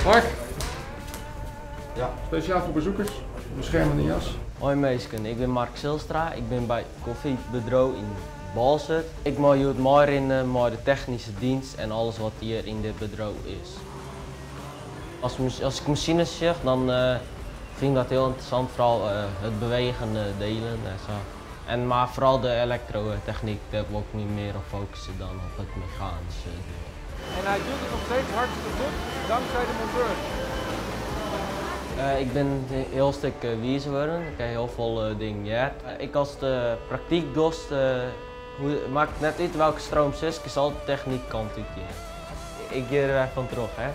Mark? Ja. Speciaal voor bezoekers, beschermende jas. Hoi minsken, ik bin Mark Zylstra, ik bin by Koffiebedriuw yn Boalsert. Ik mei hjoed meirinne mei de technyske dienst en alles wat hjir yn dit bedriuw is. As ik masines sjoch, dan fyn ik dat hiel ynteressant, foaral it bewegende dielen en sa. En mar foaral de elektrotechnyk, dêr wol ik my mear op fokusje dan op it mechanyske diel. En hij doet het nog steeds hartstikke goed, dankzij de monteurs. Ik bin in hiel stik wizer wurden. Ik ha hiel folle dingen heard. Ik as de praktyk dochst, makket net út welke stroom sis, kinst altyd technyk kant út gean. Ik gean der wer fan troch, hè.